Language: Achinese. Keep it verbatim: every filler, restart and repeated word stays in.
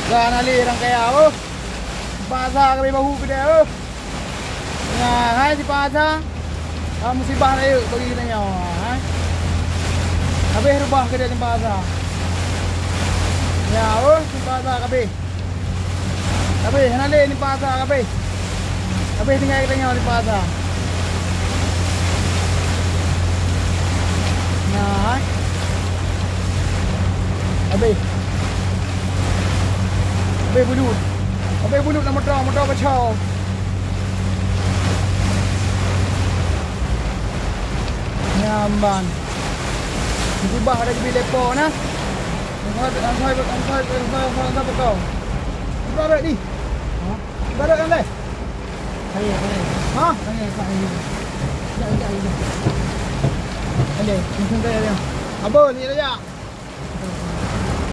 Ka na lé rangkaya, oh. Simpang Asa ka abéh bahu keudéh, oh. Nyan, hai Simpang Asa. Ah, musibah rayeuk bagi geutanyoe, hai. Ka abéh rubah keudéh Simpang Asa. Ya, oh, Simpang Asa ka abéh. Ka abéh, hana lé Simpang Asa ka abéh. Ka abéh tinggai geutanyoe Simpang Asa. Nyan, hai. Ka abéh. Ka abéh bulut. Ka abéh bulut lam moto, moto peucok. Nyan ban. Musibah ada di lepo na. Angkai, angkai, angkai, angkai, angkai, angkai pekau. Angkai di. Ha? Angkai kan deh? Saya, saya. Ha? Saya, saya. Sekejap, sekejap, sekejap. Ada, langsung saya dia. Apa ni, Raja?